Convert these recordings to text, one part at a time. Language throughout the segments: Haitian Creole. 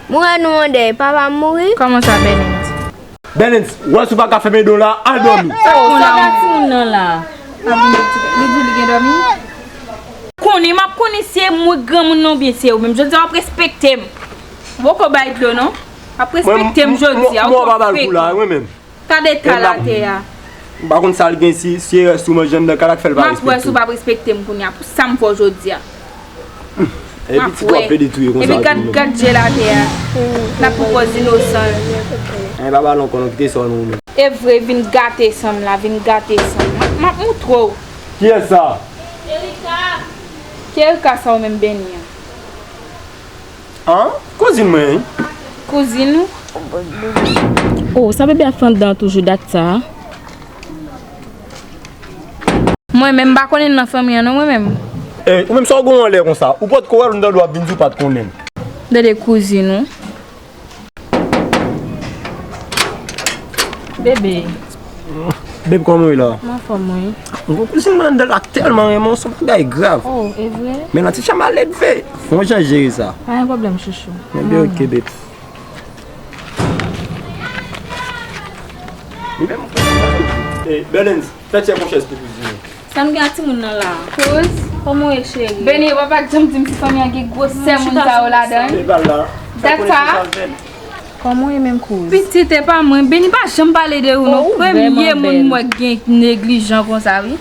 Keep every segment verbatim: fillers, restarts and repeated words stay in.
Mwen nou an dèy, papa m mouri. Kòman sa, Bèlens? Bèlens, wè si w pa ka fèmen do la, al dòmi. Sa k konnen timoun nan la? Li di li gen dòmi. Konnen, m ap konnen si e mwen granmoun nan oubyen si e ou menm. Jodi a, w ap respekte m. Ou poko bay dlo, non. W ap respekte m jodi a, ou twò frek. Gade eta l atè a. M pa konn sa l gen, si, si e rès ou manje anndan kay la k fè l pa respekte w. M ap wè si w p ap respekte m kounye a, pou sa m fè w jodi a. Epi ti twòp pede touye konsa. Epi gad, gad je l atè a. L ap pou pòz inosan l. Ay, pa ba l ankò non, kite sa w nan ou menm. E vre, vin gate san m la, vin gate san m. M ap, m ap moutre w. Kiyès sa? Erika. Ki Erika sa ou menm, Beni an? An? Kouzin mwen, wi. Kouzin ou? Oh, sa bebe ap fè anndan toujou dat sa? Mwen menm, m pa konnen nan fanmi an non, mwen menm. Eh, ou menm sa w gen anlè konsa? Ou potko wè l, m tande w ap vin di w pa t konnen l. Tande kouzin ou. Bebe. Bebe, kòman w ye la? M anfòm, wi. Mwen kouzin mwen anndan la tèlman renmen w, se yon bagay grav. Oh, e vre? Men nan ti chanm a leve. Fè yon jan jere sa. Pa gen pwoblèm, chouchou. Ebyen, ok, bebe. Li menm. Eh, Bèlens, fè tchèk yon chèz pou kouzin ou. Sa nou gen ak timoun nan la? Kouz, kòman w ye, cheri? Beni, w pa t janm di m ti fanmi an gen gwosè moun sa yo ladan l. Dat sa? Kòman w ye menm, kouz? Pitit, e pa mwen. Beni pa janm pale de ou non. Premye moun m wè k gen neglijan konsa, wi.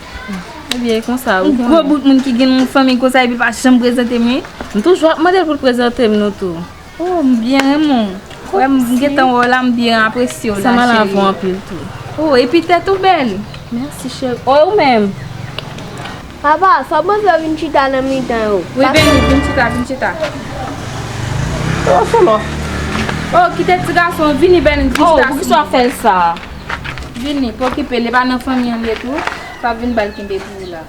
Ebyen, e konsa, wi. Yon gwo bout moun ki gen yon fanmi konsa, epi pa janm prezante m, wi. M toujou ap mande l pou l prezante m nou tou. Oh, m byen renmen w. Wè, m gentan wè w la, m byen apresye w la, cheri. Sa m al avè w anpil tou. Oh, epi tèt ou bèl. Mèsi, cheri. Oh, ou menm? Papa, sa w panse w vin chita nan mitan yo? Wi, Beni, vin chita, vin chita. Yo, sou non. Oh, kite ti gason, vini, Beni, vin chita. Oh, poukisa w ap fè l sa? Vini, pa okipe l, e pa nan fanmi an l ye tou. Pa vin ba l kenbe pou ou la.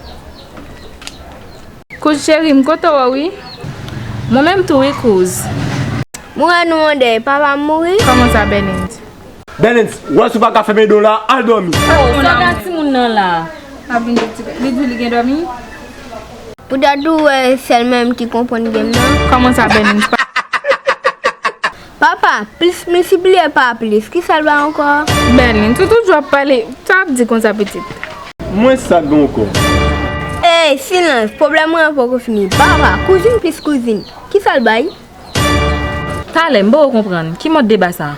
Kouz cheri m, kote w wi? Mwen menm tou wi kouz. Mwen wè nou an dèy, papa m mouri. Kòman sa Bèlens? Bèlens, wè si w pa ka fèmen do la, al dòmi. Oh, sa gad timoun nan la. Ap vin de ti, li di li gen dòmi. Poutèt ou wè sèl mwen menm ki konprann game nan. Kòman sa Bèlens? Papa, plis miltipliye pa plis, kisa l bay ankò? Bèlens, ou toujou ap pale, sa ap di konsa pitit. Mwen sa gen ankò. Ey, silans, pwoblèm mwen an poko fini. Papa, kouzin plis kouzin, kisa l bay? Talè, m poko konprann, ki mòd deba sa?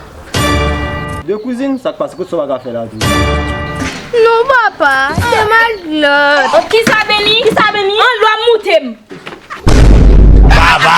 De kouzin, sa k pase, kote sa w pa ka fè la tou? Non, papa, se maglòt. Oh, kisa Beni? Kisa Beni? An lwa moute m. Baba!